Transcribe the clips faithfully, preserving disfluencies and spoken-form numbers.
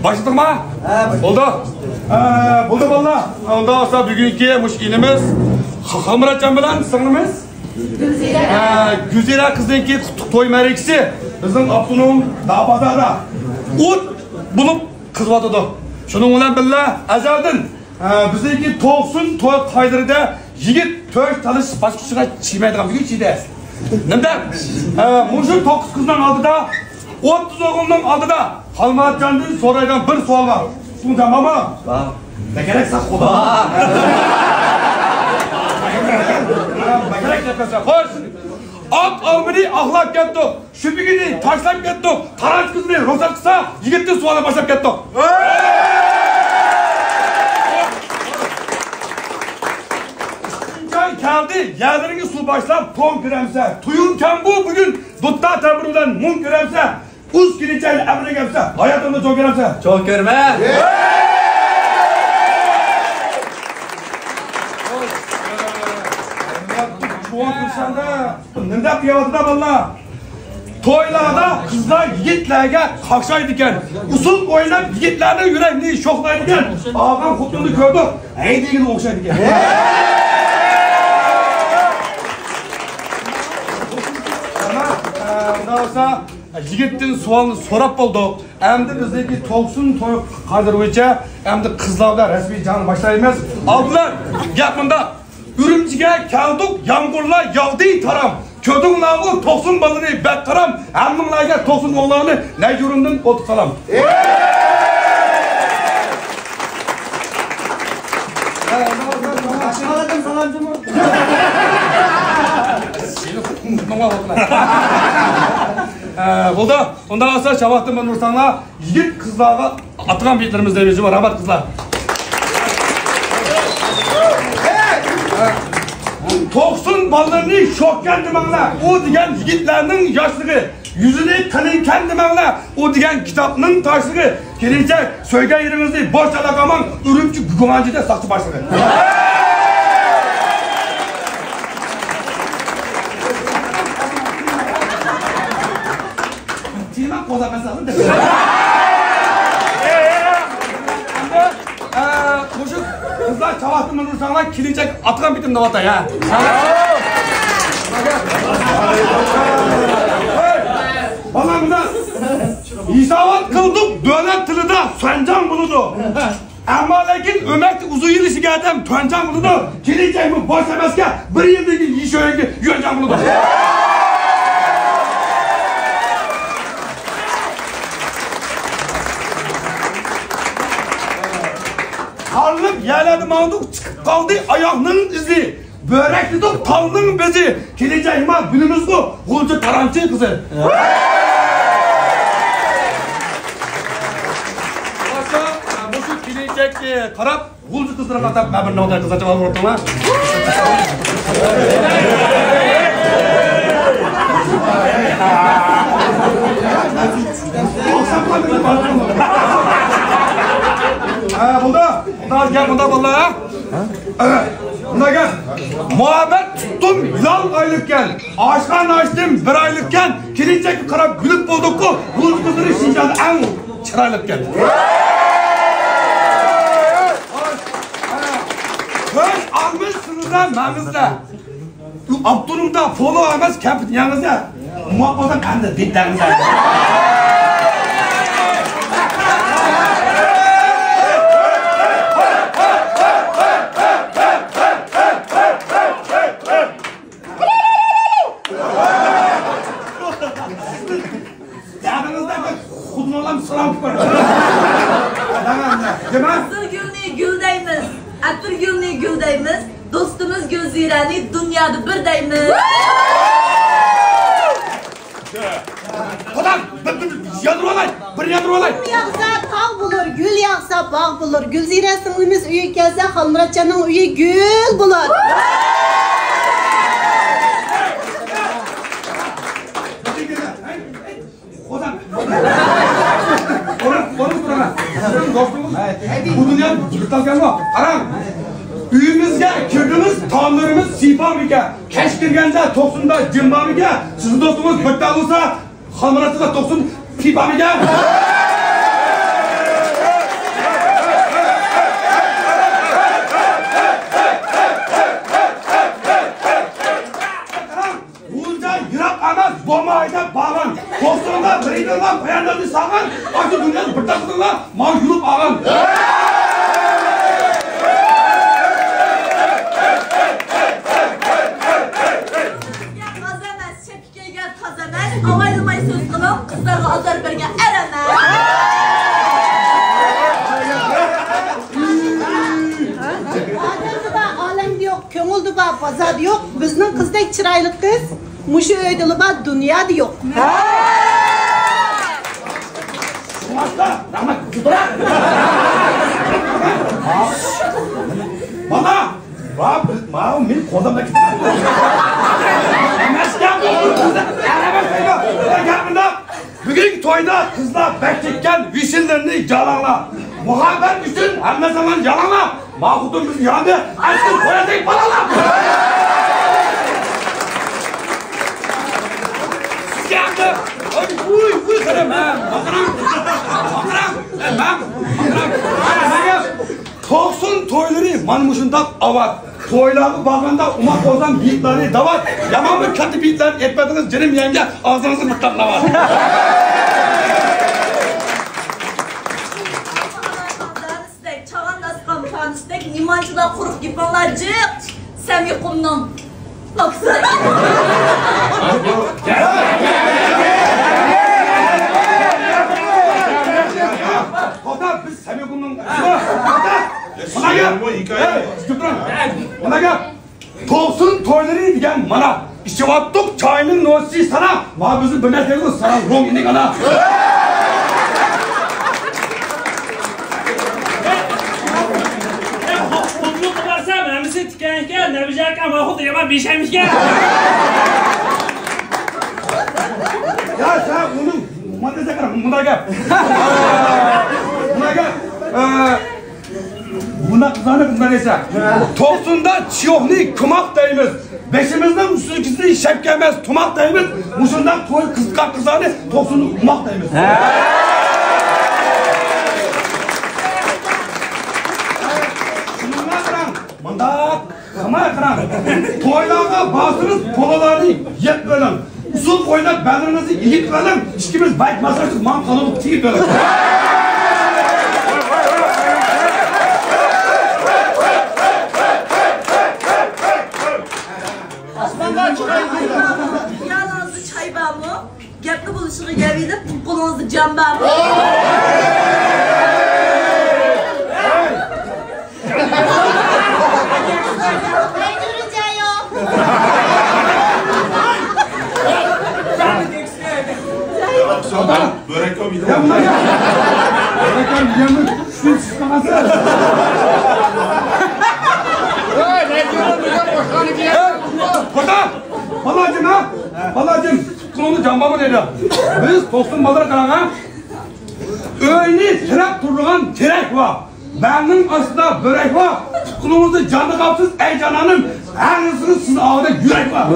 باشلىدۇقما؟ ھە، باشلىدۇق. بولدى. ھە، بولدى بالىلار. ئۇنداق بولسا بۈگۈنكى مۇشۇ ئىنىمىز خا-، خالمۇراتجان بىلەن سىڭلىمىز، ھە، گۈلزىرە قىزنىڭكى قۇتلۇق توي مەرىكىسى بىزنىڭ ئاپتونوم داۋا بازاردا ئوت بولۇپ قىزىۋاتىدۇ. شۇنىڭ بىلەن بىللە ئەزەلدىن، ھە، بىزنىڭكى توقسۇن توي قائىدىلىرىدە يىگىت تۆش تالىشىش باسقۇچىغا چىقمايدىغان بۈگۈن چىدى. نېمىدە؟ ھە، مۇشۇ توققۇز قىزنىڭ ئالدىدا، ئوتتۇز ئوغۇلنىڭ ئالدىدا خالمۇراتجاندىن سورايدىغان بىر سوئال بار. تۇڭجاڭ بارمۇ؟ بار. بەكرەك ساق بول. بار. بەكرەك گەپلەشسە. خوش. ئاق ئالمىنى ئاقلاپ كەتتۇق. شۈبھىنى تاشلاپ كەتتۇق. تاراج قىزنى رۇخسەت قىلسا، يىگىتتىن سوئالنى باشلاپ كەتتۇق. چاي كەلدى، يەرلىرىڭگە سۇ باشلاپ، توڭ كىرەمسە. تويۇڭ كەڭ بۇ بۈگۈن، دۇتتا تەمبۇر بىلەن مۇڭ كىرەمسە. ئۇز كېلىنچەكنى ئەمرىگە ئەمسە، ھاياتىڭدا چوڭ كۆرەمسە. چوڭ كۆرمە. چوڭ كۆرسەڭدە، نېمە دەپ دېيەۋاتىدۇ بالىلار؟ تويلاردا قىزلار يىگىتلەرگە قاقشايدىكەن. ئۇسسۇل ئويناپ يىگىتلەرنىڭ يۈرەكنى شوخلايدىكەن. ئاغام خوتۇننى كۆردۇق، ھەي دېگىنى ئوخشايدىكەن. ئۇنداق بولسا، يىگىتتىن سوئالنى سوراپ بولدۇق. ئەمدى بىزنىڭكى توقسۇن توي قائىدىلىرى بويىچە ئەمدى قىزلاردا رەسمىي جەڭنى باشلايمىز. ئالدىلار، گەپ مۇنداق. ئۈرۈمچىگە كەلدۇق، يامغۇرلار ياغدى تارام. كۆردۈڭلارغۇ توقسۇن بالىنى بەك قارام. ھەممىڭلارگە توقسۇن ئوغلاننى نەيجۇرۇمدىن ئوتۇق سالام. باشقىلاردىن سالام جۇمۇ. ھە، بولدى. ئۇنداق بولسا، شاۋاقتىن بىر ئۇرساڭلار، يىگىت قىزلارغا ئاتىغان بېيىتلىرىمىز دەيمىز، رەھمەت قىزلار. توقسۇن بالىنى شوككەن دېمەڭلار، ئۇ دېگەن يىگىتلەرنىڭ ياشلىقى. يۈزىنى قېلىنكەن دېمەڭلار، ئۇ دېگەن كىتابنىڭ تاشلىقى. كېلىنچەك، سۆيگەن يېرىڭىزنى بوش تاللاپ قالماڭ، ئۈرۈمچى گۇگۇڭئەنجىدە ساقچى باشلىقى. تىلىما قوزاپ مەسىلەن. ئە، مۇشۇ قىزلار چاۋاقتىن مۇنۇ ئۇرساڭلار، كېلىنچەك ئاتىغان بېتىم دەۋاتاي، ھە. بالام، مۇنداق ھېسابات قىلدۇق، دۆلەت تىلىدا سۇەنجاڭ بولىدۇ. ئەمما لېكىن ئۆمەكتە ئۇزۇن يىل ئىشلىگەن ئادەم تۈەنجاڭ بولىدۇ. كېلىنچەكمۇ بوش ئەمەسكەن، بىر يىلدىن كېيىن يىشۆيەنگە يۈەنجاڭ بولىدۇ. قارلىق يەرلەردە ماڭدۇق، چىقىپ قالدى ئاياغنىڭ ئىزى. بۆرەكلىدۇق تاغنىڭ بېزى. كېلىنچەك ما بىلىمىزغۇ، غۇلجا تارامچى قىزى. مۇشۇ كېلىنچەككە قاراپ، غۇلجا قىزلىرىغا ئاتاپ، مەن بىر نوتا قىزلارچە ئالغۇرۇپتىما؟ ھە، بولدى. مۇنداق گەپ، مۇنداق بالىلار، ھە؟ مۇنداق گەپ. مۇھەببەت تۇتتۇم بىلەن ئايلىقكەن. ئاشقان ئاشتىم بىر ئايلىقكەن. كېلىنچەككە قاراپ بىلىپ بولدۇققۇ، غۇلجا قىزلىرى شىنجاڭدا ئەڭ چىرايلىقكەن. خوش، ئالمىش سىزلەر مەڭزىلەر. ئاپتونومدا پولو ئەمەس، كەمپۈت يەڭزە. مۇۋاپىق بولسا قەندىل بىتەڭزە. يادىڭىزدا بىر خۇدنولام سالام قىلىپ قويۇڭ. دېمە. قىزىل گۈلنى گۈل دەيمىز، ئەتىر گۈلنى گۈل دەيمىز، دوستىمىز گۈلزىرەنى دۇنيادا بىر دەيمىز. قۇدام، بىر، بىر، بىر ياندۇرۇۋالاي، بىر ياندۇرۇۋالاي. گۈل ياغسا تاغ بولۇر، گۈل ياغسا باغ بولۇر. گۈلزىرە سىڭلىمىز ئۆيگە كەلسە، خالمۇراتجاننىڭ ئۆيى گۈل بولۇر. قوزام. قورۇق، قورۇق تۇرۇڭ. سىزنىڭ دوستىڭىز بۇ دۇنيانى يىقىتالىغانمۇ؟ قاراڭ. ئۆيىمىزگە كىردىڭىز، تاملىرىمىز سىپامىكەن. كەچ كىرگەندە توقسۇندا جىم بارمىكەن؟ سىزنىڭ دوستىڭىز بىر تال بولسا، خالمۇراتتا توقسۇن پىپامىكەن؟ پاياندازنى ساغىن، ئاشۇ دۇنيانى بىر تارتىڭلار، ماڭا يۇلۇپ ئالغان. كىيگەن تازا ئەمەس، ئاۋايلىماي سۆز قىلىڭ، قىزلارغا ئازار بەرگەن ئەر ئەمەس. ئادەمدە بار ئالەمدە يوق، كۆڭۈلدە بار بازاردا يوق، بىزنىڭ قىزدەك چىرايلىق قىز مۇشۇ ئۆيدىلا بار، دۇنيادا يوق. شۇڭلاشقا، رەھمەت، تۇتۇڭلار. بالا! ماۋۇ، ماۋۇ مېنىڭ قولۇمدا كېتىپ. ئەمەسكەن بۇ، ئەر ئەمەس دەيدۇ. گەپ مۇنداق. بۈگۈنكى تويدا قىزلار بەك چەككەن، ۋىشىنلىرىنى يالاڭلا. مۇھەببەت ئۈچۈن ھەممە زامان يالاڭلا. ما خوتۇن بىزنى يالاڭدى. ئەسلى قوياتەك بالالا. سىزگە ئەمدى، ۋۇي، ۋۇي، قاراڭ، مەن، ماڭا قاراڭ، ماڭا قاراڭ، مەن، ماڭا قاراڭ. توقسۇن تويلىرى مانا مۇشۇنداق ئاۋات. تويلارغا بارغاندا ئوماق بولسام بېيىتلارنى داۋات. يامان بىر كاتتا بېيىتلارنى ئېيتىپ بەردىڭىز جېنىم يەڭگە، ئاغزىڭىزنى بىر تاپلاۋات. سىزدەك چاغان داسقان پانۇستەك نېمانچىلا قۇرۇق گېپىڭلار جىق. سەمىقۇمنىڭ ئاكىسىدەك. توختا، بىز سەمىقۇمنىڭ، توختا! مانا گەپ! ھەي، تۇتۇپ تۇرۇڭ! مانا گەپ! توقسۇن تويلىرى دېگەن مانا، ئىچىۋاتتۇق چاينىڭ نوسى سانا، ما بىزنى بىر نەرسە دەيدۇ، سانا روڭ ئىنىڭ ئانا. قۇملۇققا بارسام ھەممىسى تىكەن ئىكەن، نەبىجە ئاكا ماخۇت يامان بىشەم ئىكەن. يا سەن ئۇنىڭ مۇنداق گەپ، مۇنداق گەپ. ئە، مۇنداق قىزلارنى قىزلار دەيسەن. توقسۇندا چىيوخنى كۇماق دەيمىز. بېشىمىزنىڭ ئۈستىدىكىسىنى شەپكە ئەمەس، تۇماق دەيمىز. مۇشۇنداق توي قىزىققان قىزلارنى توقسۇندا ئۇماق دەيمىز. شۇنىڭغا قاراڭ، مۇنداق قىلماي قاراڭ. تويلارغا بارسىڭىز، پولىلارنى يەپ بېرىڭ. ئۇسسۇل ئويناپ، بەدىنىڭىزنى ئېگىپ بېرىڭ. ئىككىمىز بەك ماسلاشتۇق، ماڭا قانۇنلۇق تېگىپ بېرىڭ. ئاسمانغا چىقاي. يانىڭىزدا چاي بارمۇ؟ گەپنى بولۇشىغا گەۋ ئېلىپ، قولىڭىزدا جام بارمۇ؟ بۆرەككە يەملىك چۈشتىن چىقمىغانسىز. خوجا، بالاجىم ھە، بالاجىم، تۇتقىنىڭدا جان بارمۇ دەيدۇ. بىز توقسۇن بالىلار قاراڭ ھە. ئۆينى تىرەپ تۇرىدىغان تىرەك بار. مەڭنىڭ ئاستىدا بۆرەك بار. تۇتقىنىڭىزدا جاندا قاپسىز، ئەي جانانىم، ھەرگىزىڭىز سىز ئاۋۇدا يۈرەك بار.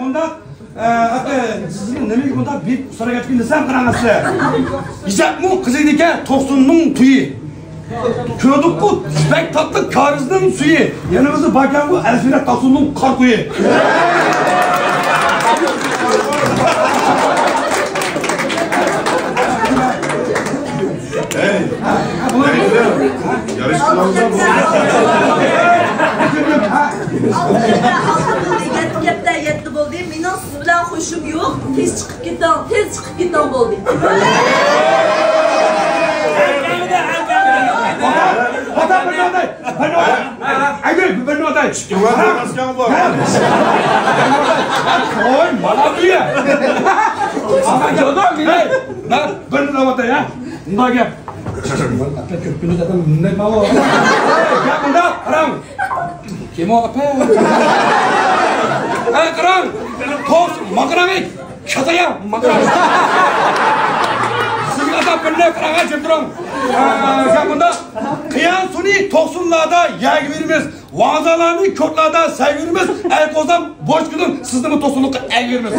مۇنداق ئە، ئاكا، سىزنى نېمىگە بۇنداق بېيىپ سوراۋاتىمەن دېسەم، قاراڭ سىلەر. ئىجابمۇ قىزىيدىكەن توقسۇننىڭ تويى. كۆردۇققۇ بەك تاتلىق كارىزنىڭ سۈيى. يېنىمىزدا باركەنغۇ ئەلزىنەت توقسۇننىڭ قار قويى. ھەي. يارىشىپ قالمىسا بولدى. يەتتە گەپتە يەتتە بولدى. مېنىڭ سىز بىلەن خوشۇم يوق. تېز چىقىپ كېتىڭ، تېز چىقىپ كېتىڭ بولدى. ئاتا بىر نوتاي، بىر نوتاي. ئەگەر بىر نوتاي. ئىككى ۋە دېمەسكەن بۇ. قوي، مانا بۇ يا. ئاما جانا مېنى. مەن بىر نوتاي ھە. مۇنداق گەپ. ئاپا كۆپ كۈندە دادام مۇنداق ماۋۇ. گەپ مۇنداق، قاراڭ. كىم ئۇ ئاپا؟ ھە، قاراڭ. توس، ماقىراڭ. كاتايا، ماقىراڭ. سىزگە ئاتاپ بىرنى قاراڭ، جىم تۇرۇڭ. ھە، گەپ مۇنداق. قىيان سۇنى توقسۇنلاردا يەگە بېرىمىز. ۋاڭزالارنى كوتلاردا سەيگە بېرىمىز. ئەي قوزام، بوش كۈنۈڭ، سىزنىمۇ توقسۇنلۇققا ئەگە بېرىمىز.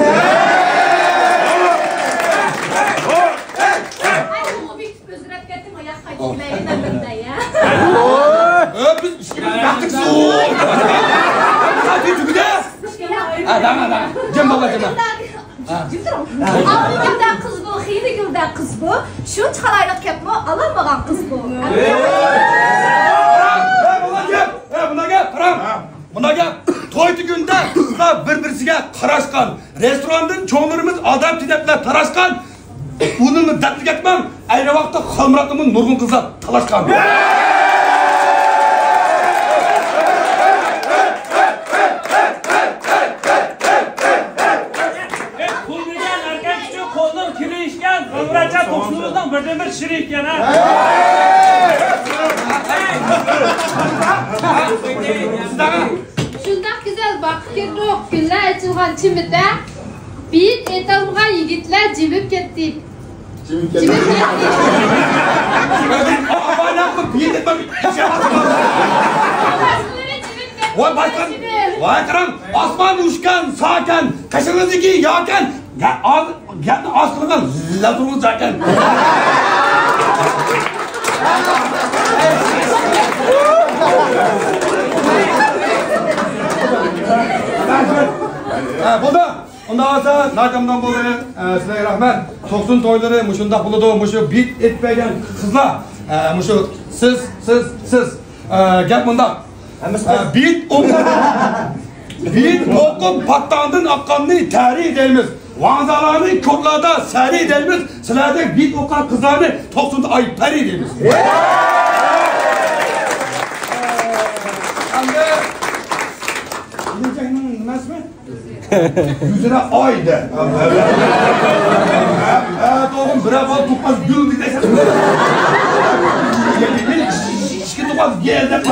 ئۆزگىرىپ كەتتىم، ئاياق قايتىپ كېلەيلى، مەن بىلمەي، يا. ھە، دەڭە، دەڭە. جىم بول، جىم بول. ھە. ئاق گۈلدە قىز بۇ، خېلى گۈلدە قىز بۇ. شۇنچە قالايلىق كەپمۇ ئالالمىغان قىز بۇ. ھە، بۇنداق گەپ، ھە، بۇنداق گەپ، قاراڭ. بۇنداق گەپ. توي دېگەندە قىزلار بىر-بىرسىگە قاراشقان، رېستوراندىن چوڭلىرىمىز ئادەم تېنەپلەر تاراشقان. ئۇنىمۇ دەپلىك ئەتمەڭ، ئەينى ۋاقىتتا خالمىراتنىمۇ نۇرغۇن قىزلار تالاشقان. پۇل بەرگەن ئەركەك ئۈچۈن قوللىرى كىرىشكەن، خالمىراتجان توقسۇنىمىزنىڭ بىردىنبىر شېرى ئىكەن، ھە؟ شۇنداق گۈزەل باغقا كىردۇق، گۈللەر ئېچىلغان چىمىتە. بېيىت ئېيتالمىغان يىگىتلەر جىمىپ كەتتى. جىمىپ كەتتى. جىمىپ كەتتى. ۋاي باشقا، ۋاي قاراڭ، ئاسمان ئۇچقان ساكەن، قېشىڭىزدىكى ياكەن، گە-، ئاز-، گەپنى ئاز قىلغان لەزۇرغۇ زاكەن. ھە، بولدى. ئۇنداق بولسا، ناكامدان بولدى. ئە، سىلەرگە رەھمەت. توقسۇن تويلىرى مۇشۇنداق بولىدۇ. مۇشۇ بېيىت ئېيتىپ بەرگەن قىزلار. ئە، مۇشۇ سىز، سىز، سىز. ئە، گەپ مۇنداق. ئە، بېيىت ئوقۇپ، بېيىت ئوقۇپ، پاتتاڭدىن ئاققاننى تەرى دەيمىز. ۋاڭزالارنى كوكلادا سەرى دەيمىز. سىلەردەك بېيىت ئوقۇغان قىزلارنى توقسۇندا ئاي پەرى دەيمىز. ئەمدى نېمىسى؟ يۈزىنى ئاي دە. ھە، ھە، توغرىمۇ بىرەر بالا توقماس گۈل دېسەم. ئىككى توقماس گەل دەپ.